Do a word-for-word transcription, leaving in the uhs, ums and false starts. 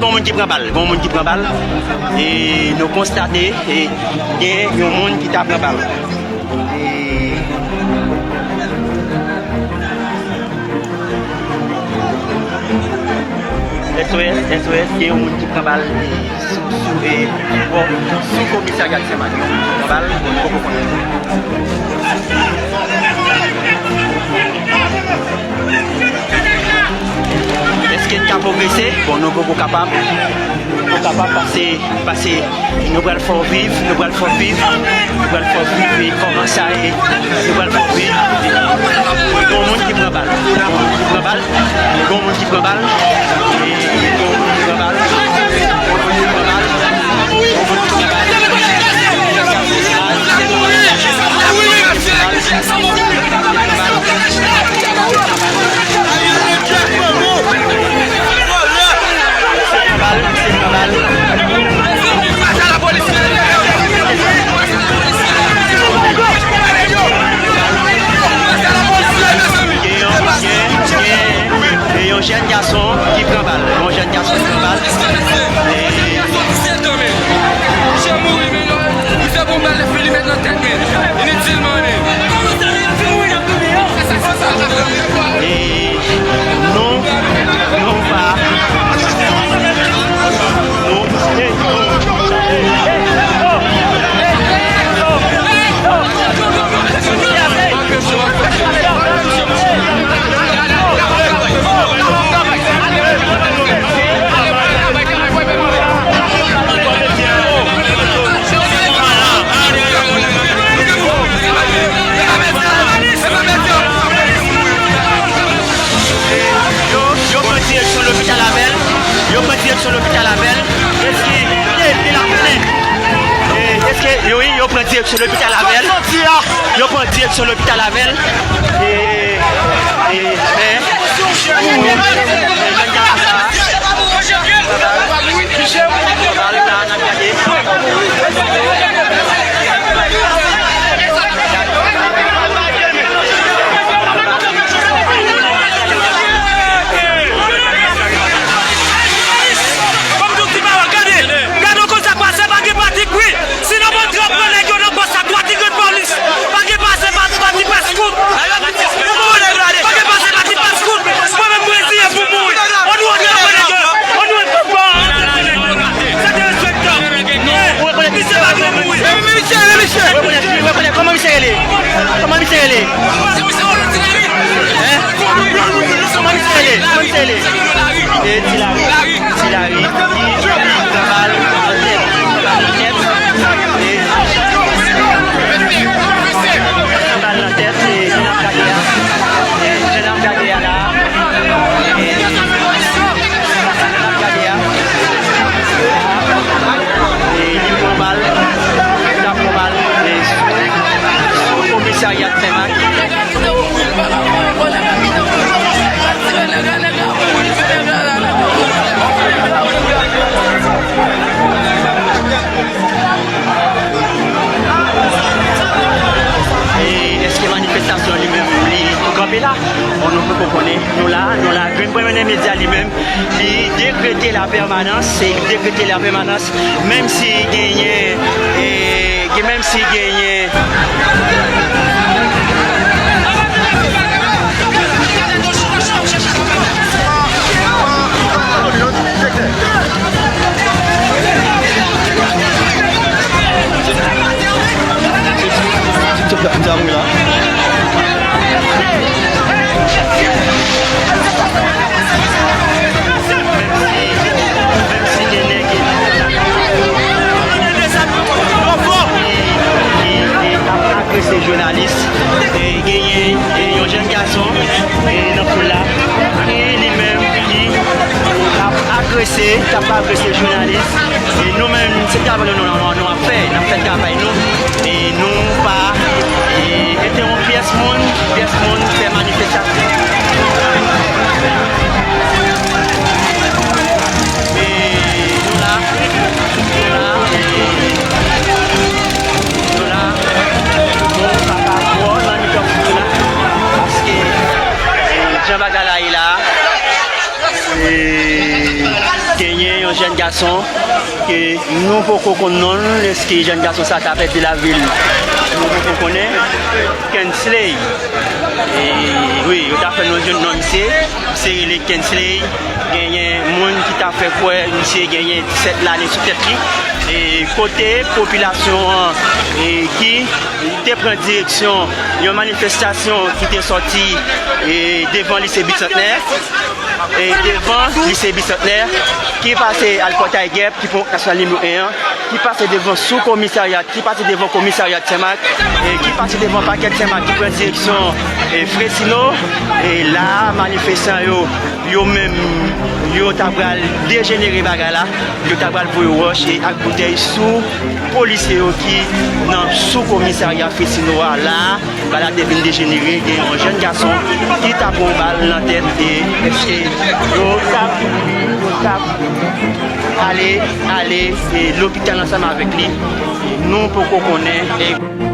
Gon moun ki pran bal, gon moun ki pran bal. E nou konstate, e gen yon moun ki ta pran bal. E S O S, S O S, gen yon moun ki pran bal, e, sou, sou, e, bò, sou komisarya Senmak. Pran bal, bon, nou poko konnen. Èske n ka pwogrese? Bon, nou poko kapab. Nou kapab pase, pase. Nou pral fè w viv, nou pral fè w viv, nou pral fè w viv, e kòman sa ye, nou pral fè w viv. Gon moun ki pran bal, gon moun ki pran bal, gon moun ki pran bal, e gon moun ki pran bal, gon moun ki pran bal, gon moun ki pran bal. Gen yon, gen, gen, gen yon jèn gason ki pran bal. Yon jèn gason ki pran bal. Misye mouri, men non, misye pran bal epi li met nan tèt, men initilman, men. E nou, nou pa, nou, Yo, yo pran direksyon lopital avè l. Yo pran direksyon lopital avè l. Èske, e, e la konnen. E, èske, yo, wi, yo pran direksyon lopital avè l. Yo pran direksyon lopital avè l. E, e, men, pou jèn gason sa a. Bal la, n ap gade. Gade, gade kote sa pase, pa gen pati kwi. Si nan mond yo pran nèg yo nan pòs sa, twa ti grenn polis. Pa gen pase, pa, pa ti pase kout. Ou konprann? Pa gen pase, pa ti pase kout. Mwen menm, mwen reziyen pou mouri. On nou antre nan nèg yo. On nou antre nan nèg yo. Sa te respektan. Misye pa dwe mouri. Men misye, men misye. Kòman misye rele? Kòman misye rele? Hein? Kòman misye rele? Kòman misye rele? E Ti Lari. Ti Lari, ki pran bal nan tèt, ki pran bal nan tèt, e pran bal nan tèt, e jan n ap gade a, e jan n ap gade a la, e jan n ap gade a, e li pran bal, li ta pran bal, e sou, sou komisarya Senmak. E èske manifestasyon li menm li tou kanpe la? Bon, nou poko konnen. Nou la, nou la. Grenn Premye Medya li menm, li dekrete lapèmanans, e li dekrete lapèmanans, menm si genyen, e, gen, menm si genyen. Menm si gen nèg ki, ki, ki ap agrese jounalis, e genyen, e yon jèn gason, e nan foul la, ki li menm ki ap agrese, k ap agrese jounalis. E nou menm, se travay nou, nou, nou, nou ap fè, n ap fè travay nou. E nou pa, e, entewonp pyès moun, pyès moun fè manifestasyon. E nou la, nou la, e nou la, nou pa ka twò nan mitan moun yo la, paske, e, jan bagay la ye la, e, genyen yon Gason ke nou poko konn non l, èske jèn gason sa ta pèdi lavi l? Nou poko konnen. Kensley. E, wi, yo ta fè non jèn nonm misye, misye rele Kensley. Genyen moun ki ta fè kwè misye genyen disèt lane sou tèt li. E kote popilasyon an, e, ki te pran direksyon yon manifestasyon ki te sòti, e, devan lise Bisantnè, e, devan lise Bisantnè, ki pase al Pòtay Gèp, ki pran wout nasyonal nimewo en an, ki pase devan sou komisarya, ki pase devan komisarya Senmak, e, ki pase devan pakè Senmak, ki pran direksyon, e, Fresino, e la a, manifestan yo, yo menm, yo ta pral dejenere bagay la, yo ta pral voye wòch e ak boutèy sou polisye yo ki nan sou komisarya Fresino a la a. Bagay la te vin dejenere, gen yon jèn gason ki ta pran yon bal nan tèt e, e yo t ap, yo t ap ale, ale, e lopital ansanm avèk li. Nou poko konnen, e